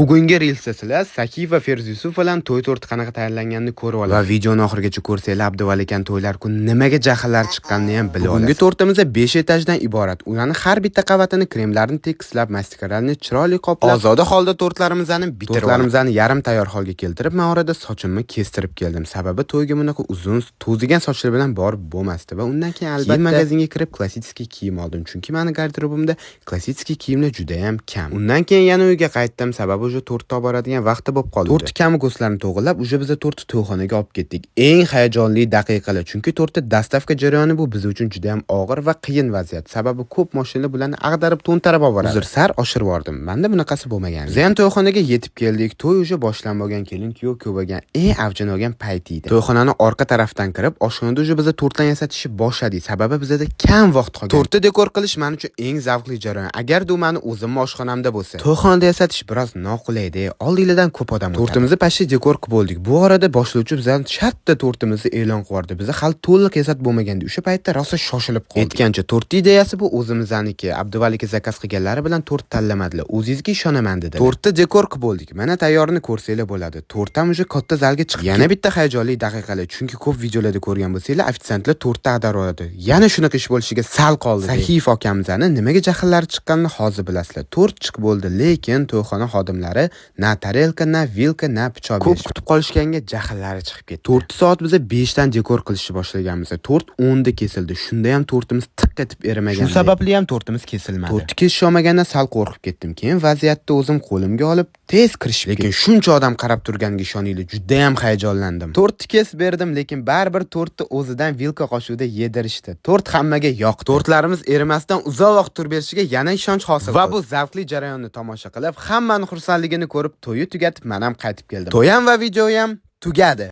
Bugungi Reelsda sizlar Sakiyev va Feruz Yusuf bilan to'y torti qanaqa tayyorlanganini ko'rib olasiz. Va videoni oxirigacha ko'rsanglar, Abduvali akan to'ylar kun nimaga jahllar chiqqanini ham bilib olasiz. Bugungi tortimiz 5 etajdan iborat. Ularni har bitta qavatini kremlarni tekislab, mastikalarni chiroyli qoplab, ozoda holda tortlarimizni bitirib, tortlarimizni yarim tayyor holga keltirib, men orada sochimni kestirib keldim. Sababi to'yga bunaqa uzun, to'zigan sochlar bilan borib bo'lmasdi va undan keyin albatta magazinga kirib klassik kiyim oldim. Chunki meni garderobimda klassik kiyimlar juda ham kam. Undan keyin yana uyga qaytdim, sababi уже tortni olib boradigan vaqti bo'lib qoldi. Tortni kami ko'zlarini to'g'irlab, уже biza tortni to'yxonaga olib ketdik. Eng hayajonli daqiqalar, chunki tortni доставка jarayoni bu biz uchun juda ham og'ir va qiyin vaziyat. Sababi ko'p mashinalar bularni ag'darib to'ntarib olib boradi. Uzr, sal oshirib yubordim. Menda bunaqasi bo'lmagan. Biz ham to'yxonaga yetib keldik. To'y уже boshlanib bo'lgan, kelin kuyov ko'p bo'lgan, eng avjini olgan payt edi. To'yxonani orqa tarafdan kirib, oshxonada уже biza tortlarni yasatishni boshladik. Sababi bizada kam vaqt qolgan. Tortni dekor qilish men uchun eng zavqli jarayon. Agarda u meni o'zimni oshxonamda bo'lsa. To'yxonada yasatish biroz noqulaydi. Oldinglardan ko'p odam o'tadi. Tortimizni почти dekor qilib bo'ldik. Bu orada boshlovchi bizdan shartta tortimizni e'lon qilib yubordi. Biza hali to'liq yasat bo'lmagandi. O'sha paytda rosa shoshilib qoldik. Aytgancha, tort ideyasi bu o'zimizniki. Abduvali aka заказ qilganlari bilan tort tanlamadilar. O'zingizga ishonaman dedilar. Tortni dekor qilib bo'ldik. Mana tayyorini ko'rsanglar bo'ladi. Tort ham уже katta zalga chiqib. Yana bitta hayajonli daqiqalar, chunki ko'p videolarda ko'rgan bo'lsanglar, ofitsiantlar tortni ag'darib oladi. Yana shunaqa ish bo'lishiga sal qoldi. Sahiyev akamizni nimaga jahllari chiqqanini hozir bilasizlar. Tort chiqib bo'ldi, lekin to'yxona xodimlari na tarelka, na vilka, na pichoq ko'p kutib qolishganga jahllari chiqib ketdi. 4 soat biza 5 dan dekor qilishni boshlaganmiz. Tort 10 da kesildi. Shunda ham tortimiz tiq etib erimagan. Shu sababli ham tortimiz kesilmadi. Tortni kesisha olmagandan sal qo'rqib ketdim. Keyin vaziyatni o'zim qo'limga olib, tez kirishib. Lekin shuncha odam qarab turganiga ishoninglar, juda ham hayajonlandim. Tortni kesib berdim, lekin baribir tortni o'zidan vilka qoshiqda yedirishdi. Tort hammaga yoqdi. Tortlarimiz erimasdan uzoq vaqt turib berishiga yana ishonch hosil. Va bu zavqli jarayonni tomosha qilib, hammani xursandligini ko'rib, to'yi tugatib, men ham qaytib keldim. To'yam va videoyam tugadi.